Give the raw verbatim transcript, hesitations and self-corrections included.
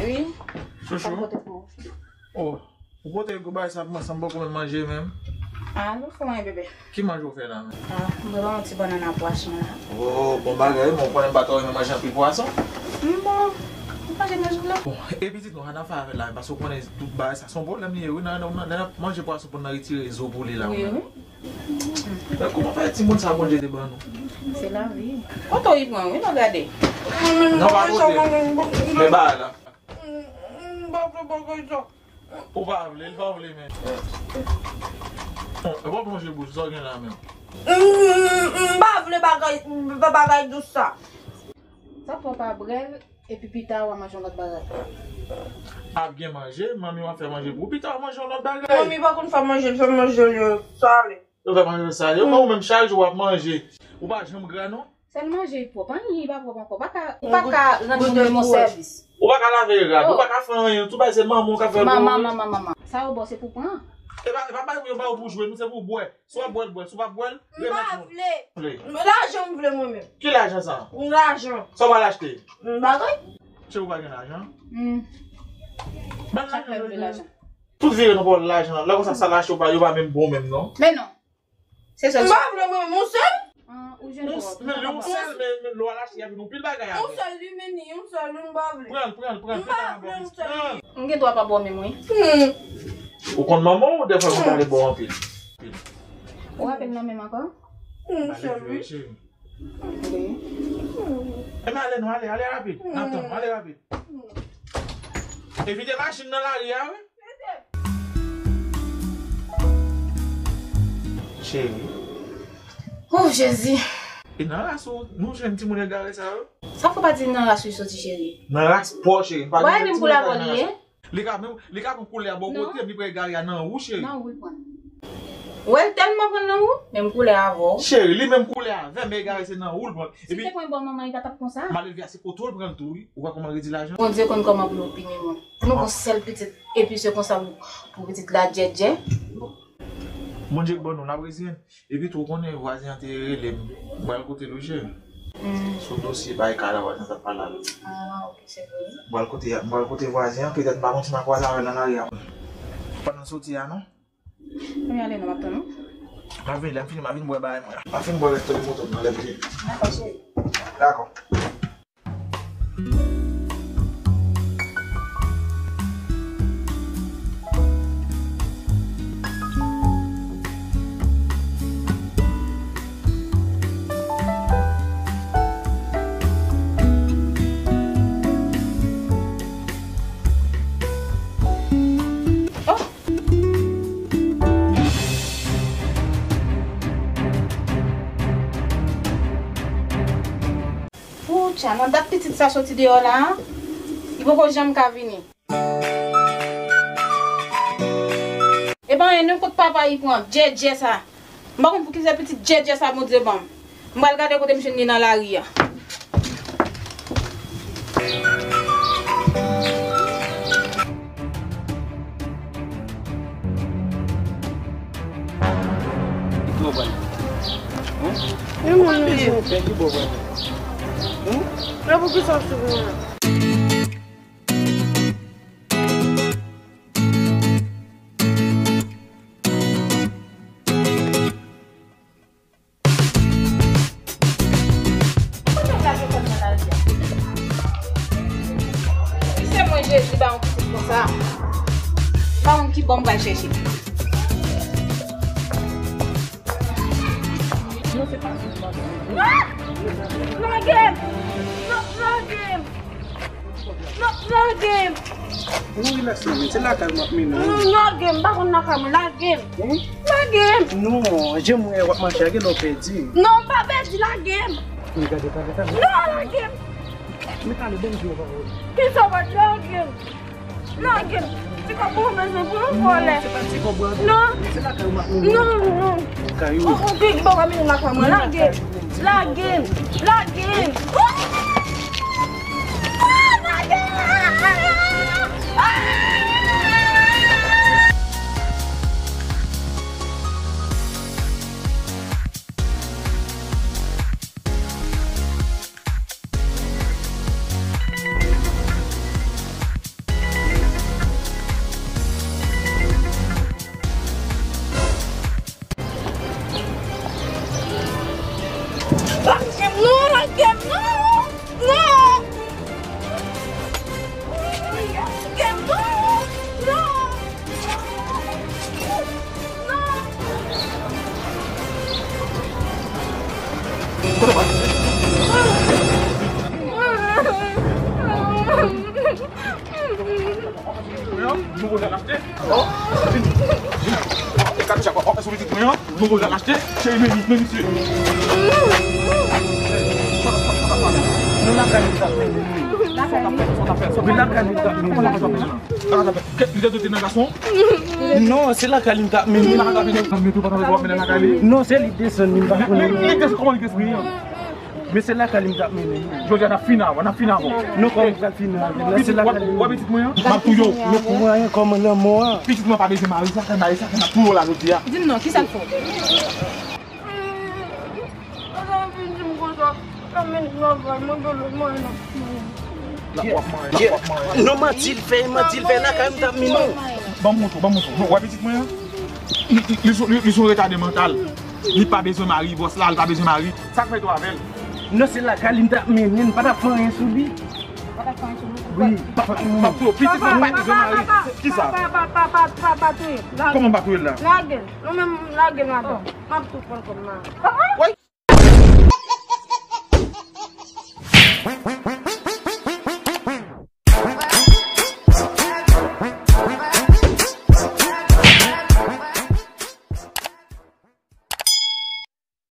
Wi. Chouchou. Sa m pote pou ou. Oh, ou pote gwo bagay sa pou mwen san m poko menm manje menm. Ah, nou fou, hein, bebe. Ki manje ou fè la menm? Ah, m prepare yon ti bannann a pwason la. Oh, bon bagay, men ou konnen m pa twò renmen manje anpil pwason. M bon, ou manje nan jou la. Bon, e pitit nou, ann fè avè l la, paske ou konnen tout bagay sa se yon pwoblèm li ye, wi, nan, nan, nan, nan manje pwason pou n retire zo pou li la. Wi, wi. Men kòman fè timoun sa Bondye te ban nou? Se lavi. Kote w pran, wi, nou gade. Non, pa kote. Men bagay la. M pa vle bagay sa. Ou pa vle, li pa vle, men. E pa plonje bouch, sa w gen la, men. M pa vle bagay, bagay dous sa. Sa fò pa brèl. Epi pita w a manje yon lòt bagay. Ap gen manje, manmi w ap fè manje pou ou. Pita w a manje yon lòt bagay. Manmi pa konn fè manje, l fè manje l sale. Yo fè manje l sale. Yo, men ou menm chak jou w ap manje. Ou pa janm gra non. Sèl manje pwòp, anyen pa pwòp ankò. Ou pa ka, ou pa ka rann moun menm yon sèvis. Ou pa ka lave rad, ou pa ka fè anyen. Tout bagay se manman w k ap fè pou ou. Manman, manman, manman. Sa yo ba w se pou pran. E pa, e pa bagay yo ba w pou jwe, non, se pou bwè. Si w ap bwè l, bwè. Si w p ap bwè l, remèt mwen. M pa vle. Vle. Lajan m vle mwen menm. Ki lajan sa? Yon lajan. Sa w pral achte? Yon bagay. Cheri, ou pa gen lajan? Hmm. Ban m lajan. Tout vire nan bò lajan. Lè konsa sa l achte w ba, yo pa menm bon menm non. Men non. Se sèl sa. M pa vle mwen menm, yon sèl. Ah, ou jwenn twòp. Men yon sèl, men, men lè w al achte, y ap vin yon pil bagay avè. Yon sèl li, men ni yon sèl li, m pa vle. Pran l, pran l, pran l, fè sa nan bò. M gen dwa pa bò menm, wi. Hmm. Ou konn manman w, dèfwa ou pale bò anpil. Ou rapèl nan menm ankò? Hmm, cheri. Ebyen, ale non, ale, ale rapid. N ap tann ou, ale rapid. Evite machin nan lari a, wi. Cheri. Oh, Jezi. E nan ras ou, nou jwenn timoun egare sa yo? Sa fò pa di nan ras ou soti, cheri. Nan ras pa w, cheri. Pa gen timoun egare nan ras ou. Li ka menm, li ka pran koulè a bò kote m, li pran egare a nan ou, cheri. Nan ou l pran. Ou wè l tèlman pran nan ou, menm koulè avè w. Cheri, li menm koulè avè m, men egare se nan ou l pran. Si te pran bò manman, li pa t ap konsa. Malelve a se kote w l pran l tou, wi. Ou wè kòman redi lajan? Bondye konn kòman pou nou pini moun. Pou nou gon sèl pitit, epi se konsa pou, pou pitit la djèdjè. Bondye k ban nou, n ap reziyen n. Epi tou, ou konnen vwazen an te rele m. M pral kote l wi, cheri. Hmm. Sou dosye bay kay la, vwazen an t ap pale avè m. Ah, ok, se vre. M pral kote, m pral kote vwazen an, petèt m pa konn si m a kwaze avè l nan lari a. Pandan soti a, non? Wi, ale non, m ap tann ou. M ap vini, lè m fini, m a vin bwè bagay mwen. M ap fin bwè rès limon tonm nan, lè m vini. Dakò, cheri. Dakò. Oh! Poutcha, nan dat pitit sa soti deyò la a, li poko janm ka vini. Epa, anyen, nenpòt papa li pran, djèdjè sa. M pa konn poukisa pitit djèdjè sa Bondye ban m. M pral gade kote m jwenn li nan lari a. Ki bò w pral? Hein? Ou pa bezwen fè, ki bò w pral? Hein? E poukisa w sou mwen? Kote w lage kò m nan lari a? Si se mwen Jezi ba yon pitit konsa, m pa konn ki bò m pral chèche. Non, se pa sa. Ah! Lage m! Non, lage m! Non, lage m! Ou rilaks non, men se lakay ou m ap mennen w. Non, lage m, m pa konn lakay mwen, lage m. Hein? Lage m. Non, jan mwen wè w ap mache a, genlè w pèdi. Non, m pa pèdi, lage m. Men gade, gade, gade. Non, lage m. Men talè, ban m di w yon pawòl. Kisa w pa di, lage m. Lage m. Ti kòb ou bezwen pou yon vòlè. Non, se pa ti kòb ou ap vin. Non. Men se lakay ou m ap mennen w. Non, non. Kay ou. Ou, ou, ki bò w ap mennen m lakay mwen, lage m. Lage m! Lage m! Ah! Ah! Lage m! Ah! Bon, bon, l al achte, cheri, men, men, mesye. Nou lakay li t ap mennen. Wi, lakay li t ap mennen. Li te dote nan gason? Non, se lakay li t ap mennen. Non, se li desann li, m pa konnen. Men, men, men, kòman li te espri an? Men se lakay li m t ap mennen. Jodi a, n ap fini avè w, n ap fini avè w. Non, kòman m pral fini avè l? Pitit, w ap, w ap pitit mwen an? M ap touye w. Mwen pou mwen, kòman lanmò a? Pitit mwen pa bezwen mari, sa fè mari, sa fè n ap touye w la jodi a. Di m non, kisa l fè w? Mwen gen lòt mari, mwen gen lòt mari. Non, manti l fè, manti l fè, lakay m t ap mennen. Ban m montre w, ban m montre w. Non, w ap pitit mwen an? Li, li, li, li, li se yon retade mantal. Li pa bezwen mari, bòs la, li pa bezwen mari. Sa k mete w avè l? Non, se lakay li m t ap mennen, m pa t ap fè anyen sou li. Pa t ap fè anyen sou li? Wi. M ap touye w, pitit mwen pa bezwen mari. Kisa? Papa, papa, papa, pa touye l. Kòman m pa touye l la? Lage l. Nou menm lage l ladan. M ap tou pran kòm mari.